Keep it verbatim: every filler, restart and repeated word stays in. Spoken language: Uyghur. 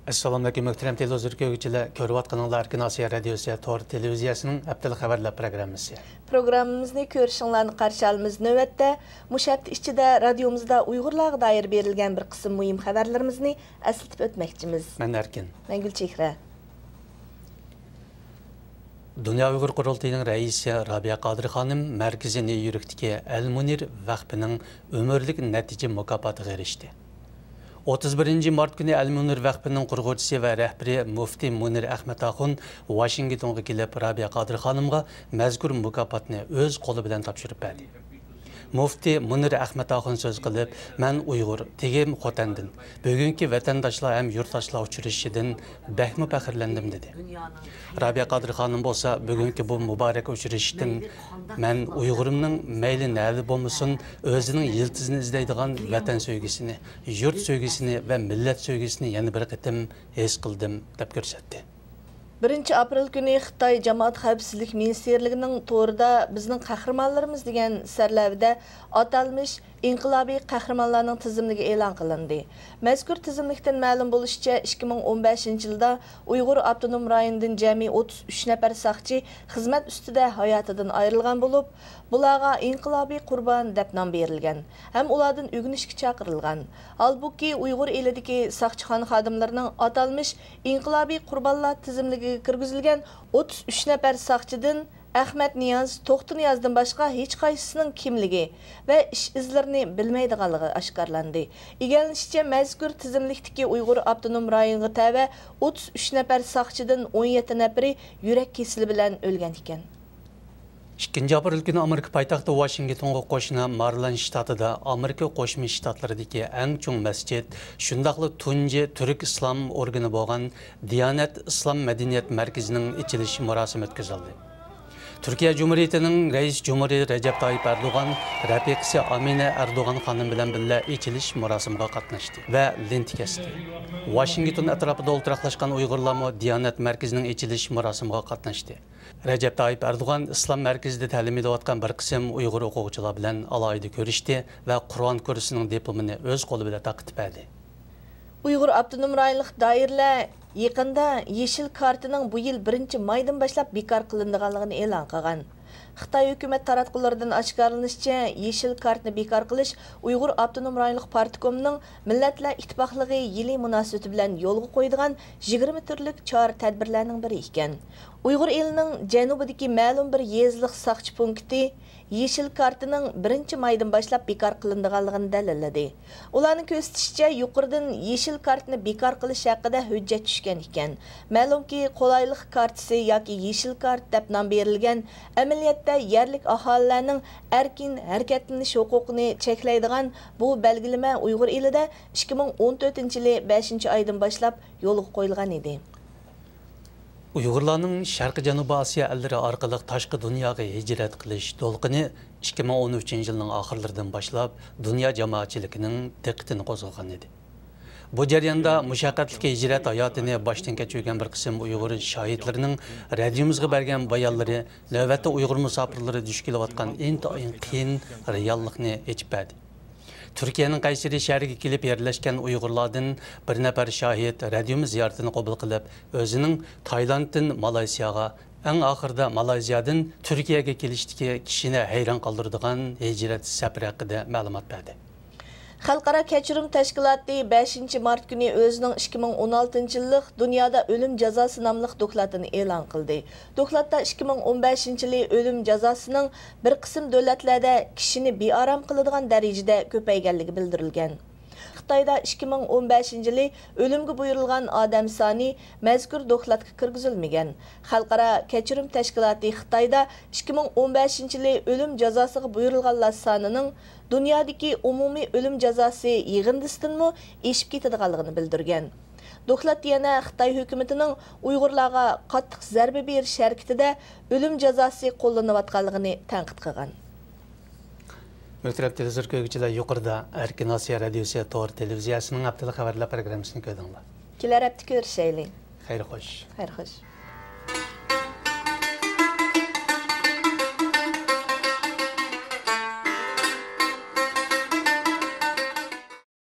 ئەسسالامۇئەلەيكۇم، مۆھتەرەم تېلېۋىزور كۆرگۈچىلەر. كۆرۈۋاتقىنىڭلار ئاكىناسىيا رادىيوسى تور تېلېۋىزىيەسىنىڭ ھەپتىلىك خەۋەرلەر پروگراممىسى. پروگراممىمىزنى كۆرۈشۈڭلارنى قارشى ئالىمىز. نۆۋەتتە مۇشۇ ھەپتە ئىچىدە رادىيومىزدا ئۇيغۇرلارغا دائىر بېرىلگەن بىر قىسىم مۇھىم خەۋەرلىرىمىزنى ئەسلىتىپ ئۆتمەكچىمىز. مەن ئەركىن. مەن گۈلچېھرە. دۇنيا ئۇيغۇر قۇرۇلتىيىنىڭ رەئىسى رابىيە قادىر خانىم مەركىزىي نيۇ يوركتىكى ئەل مۇنىر ۋەقپىنىڭ ئۆمۈرلۈك نەتىجە مۇكاپاتىغا ئېرىشتى. ئوتتۇز بىرىنچى مارت كۈنى ئەل مۇنىر ۋەقپىنىڭ قۇرغۇچىسى ۋە رەھبىرى مۇفتى مۇنىر ئەخمەت ئاخۇن ۋاشىنگتونغا كېلىپ، رابىيە قادىر خانىمغا مەزكۇر مۇكاپاتنى ئۆز قولى بىلەن تاپشۇرۇپ بەردى. مۇفتى مۇنىر ئەخمەت ئاخۇن سۆز قىلىپ، مەن ئۇيغۇر، تېگىم خوتەندىن، بۈگۈنكى ۋەتەنداشلار ھەم يۇرتداشلار ئۇچرىشىشىدىن بەكمۇ پەخىرلەندىم، دېدى. رابىيە قادىر خانىم بولسا بۈگۈنكى بۇ مۇبارەك ئۇچرىشىشتىن، مەن ئۇيغۇرۇمنىڭ مەيلى نەدە بولمىسۇن، ئۆزىنىڭ يىلتىزىنى ئىزدەيدىغان ۋەتەن سۆيگۈسىنى، يۇرت سۆيگۈسىنى ۋە مىللەت سۆيگۈسىنى يەنە بىر قېتىم ھېس قىلدىم، دەپ كۆرسەتتى. بىرىنچى ئاپرېل كۈنى خىتاي جامائەت خەۋپسىزلىك مىنىستىرلىكىنىڭ تورىدا بىزنىڭ قەھرىمانلىرىمىز دېگەن سەرلەۋھىدە ئاتالمىش ئىنقىلابىي قەھرىمانلارنىڭ تىزىملىكى ئېلان قىلىندى. مەزكۇر تىزىملىكتىن مەلۇم بولۇشىچە، ئىككى مىڭ ئون بەشىنچى يىلدا ئۇيغۇر ئاپتونوم رايونىدىن جەمئىي ئوتتۇز ئۈچ نەپەر ساقچى خىزمەت ئۈستىدە ھاياتىدىن ئايرىلغان بولۇپ، بۇلارغا ئىنقىلابىي قۇربان دەپ نام بېرىلگەن ھەم ئۇلاردىن ئۆگىنىشكە چاقىرىلغان. ھالبۇكى، ئۇيغۇر ئېلىدىكى ساقچىخانا خادىملىرىنىڭ ئاتالمىش ئىنقىلابىي قۇربانلار تىزىملىكىگە كىرگۈزۈلگەن ئوتتۇز ئۈچ نەپەر ساقچىدىن ئەخمەت نىياز، توختى نىيازدىن باشقا ھېچقايسىسىنىڭ كىملىكى ۋە ئىش ئىزلىرىنى بىلمەيدىغانلىقى ئاشكارىلاندى. ئىگىلىنىشىچە، مەزكۇر تىزىملىكتىكى ئۇيغۇر ئاپتونوم رايونىغا تەۋە ئوتتۇز ئۈچ نەپەر ساقچىدىن ئون يەتتە نەپىرى يۈرەك كېسىلى بىلەن ئۆلگەن ئىكەن. ئىككىنچى ئاپرېل كۈنى ئامېرىكا پايتەختى ۋاشىنگتونغا قوشنا مارىلاند شتاتىدا ئامېرىكا قوشما شتاتلىرىدىكى ئەڭ چوڭ مەسچىت، شۇنداقلا تۇنجى تۈرك ئىسلام ئورگىنى بولغان دىيانەت ئىسلام مەدەنىيەت مەركىزىنىڭ ئېچىلىش مۇراسىمى ئۆتكۈزۈلدى. تۈركىيە جۇمھۇرىيىتىنىڭ رەئىس جۇمھۇرى رەجەپ تايىپ ئەردوغان رەپىقىسى ئامىنە ئەردوغان خانىم بىلەن بىللە ئېچىلىش مۇراسىمىغا قاتناشتى ۋە لېنتا كەستى. ۋاشىنگتون ئەتراپىدا ئولتۇراقلاشقان ئۇيغۇرلارمۇ دىيانەت مەركىزىنىڭ ئېچىلىش مۇراسىمىغا قاتناشتى. رەجەپ تايىپ ئەردوغان ئىسلام مەركىزىدە تەلىم ئېلىۋاتقان بىر قىسىم ئۇيغۇر ئوقۇغۇچىلار بىلەن ئالاھىدە كۆرۈشتى ۋە قۇرئان كۇرسىنىڭ دىپلومىنى ئۆز قولى بىلەن تارقىتىپ بەردى. ئۇيغۇر ئاپتونوم رايونلۇق دائىرىلەر يېقىندا يېشىل كارتىنىڭ بۇ يىل بىرىنچى مايدىن باشلاپ بىكار قىلىنىدىغانلىقىنى ئېلان قىلغان. خىتاي ھۆكۈمەت تاراتقۇلىرىدىن ئاشكارىلىنىشىچە، يېشىل كارتىنى بىكار قىلىش ئۇيغۇر ئاپتونوم رايونلۇق پارتكومنىڭ مىللەتلەر ئىتتىپاقلىقى يىلى مۇناسىۋىتى بىلەن يولغا قويىدىغان يىگىرمە تۈرلۈك چارە-تەدبىرلەرنىڭ بىرى ئىكەن. ئۇيغۇر ئېلىنىڭ جەنۇبىدىكى مەلۇم بىر يېزىلىق ساقچى پونكىتى يېشىل كارتىنىڭ بىرىنچى مايدىن باشلاپ بىكار قىلىنىدىغانلىقىنى دەلىللىدى. ئۇلارنىڭ كۆرسىتىشىچە، يۇقىرىدىن يېشىل كارتىنى بىكار قىلىش ھەققىدە ھۆججەت چۈشكەن ئىكەن. مەلۇمكى، قولايلىق كارتىسى ياكى يېشىل كارت دەپ نام بېرىلگەن، ئەمەلىيەتتە يەرلىك ئاھالىلەرنىڭ ئەركىن ھەرىكەتلىنىش ھوقۇقىنى چەكلەيدىغان بۇ بەلگىلىمە ئۇيغۇر ئېلىدە ئىككى مىڭ ئون تۆتىنچى يىلى بەشىنچى ئايدىن باشلاپ يولغا قويۇلغان ئىدى. ئۇيغۇرلارنىڭ شەرقىي جەنۇبىي ئاسىيا ئەللىرى ئارقىلىق تاشقى دۇنياغا ھىجرەت قىلىش دولقۇنى ئىككى مىڭ ئون ئۈچىنچى يىلنىڭ ئاخىرلىرىدىن باشلاپ دۇنيا جامائەتچىلىكىنىڭ دىققىتىنى قوزغىغان ئىدى. بۇ جەرياندا مۇشەققەتلىك ھىجرەت ھاياتىنى باشتىن كەچۈرگەن بىر قىسىم ئۇيغۇر شاھىتلىرىنىڭ رادىيومىزغا بەرگەن بايانلىرى نۆۋەتتە ئۇيغۇر مۇساپىرلىرى دۇچ كېلىۋاتقان ئىنتايىن قىيىن رېئاللىقنى ئېچىپ بەردى. تۈركىيەنىڭ قەيسەرى شەھىرىگە كېلىپ يەرلەشكەن ئۇيغۇرلاردىن بىر نەپەر شاھىت رادىيومىز زىيارىتىنى قوبۇل قىلىپ، ئۆزىنىڭ تايلاندتىن مالايسىياغا، ئەڭ ئاخىرىدا مالايسىيادىن تۈركىيەگە كېلىشتىكى كىشىنى ھەيران قالدۇرىدىغان ھىجرەت سەپىرى ھەققىدە مەلۇمات بەردى. خەلقئارا كەچۈرۈم تەشكىلاتى بەشىنچى مارت كۈنى ئۆزىنىڭ ئىككى مىڭ ئون ئالتىنچى يىللىق دۇنيادا ئۆلۈم جازاسى ناملىق دوكلاتىنى ئېلان قىلدى. دوكلاتتا ئىككى مىڭ ئون بەشىنچى يىلى ئۆلۈم جازاسىنىڭ بىر قىسىم دۆلەتلەردە كىشىنى بىئارام قىلىدىغان دەرىجىدە كۆپەيگەنلىكى بىلدۈرۈلگەن. خىتايدا ئىككى مىڭ ئون بەشىنچى يىلى ئۆلۈمگە بۇيرۇلغان ئادەم سانى مەزكۇر دوكلاتقا كىرگۈزۈلمىگەن. خەلقئارا كەچۈرۈم تەشكىلاتى خىتايدا ئىككى مىڭ ئون بەشىنچى يىلى ئۆلۈم جازاسىغا بۇيرۇلغانلار سانىنىڭ دۇنيادىكى ئومۇمىي ئۆلۈم جازاسى يىغىندىسىدىنمۇ ئېشىپ كېتىدىغانلىقىنى بىلدۈرگەن. دوكلات يەنە خىتاي ھۆكۈمىتىنىڭ ئۇيغۇرلارغا قاتتىق زەربە بېرىش ھەرىكىتىدە ئۆلۈم جازاسى قوللىنىۋاتقانلىقىنى تەنقىد قىلغان. مۆھتەرەم تېلېۋىزور كۆرگۈچىلەر، يۇقىرىدا ئەركىن ئاسىيا رادىيوسى تور تېلېۋىزىيەسىنىڭ ھەپتىلىك خەۋەرلەر پروگراممىسىنى كۆردۈڭلار. كېلەر ھەپتە كۆرۈشەيلى. خەير خوش. خەير خوش.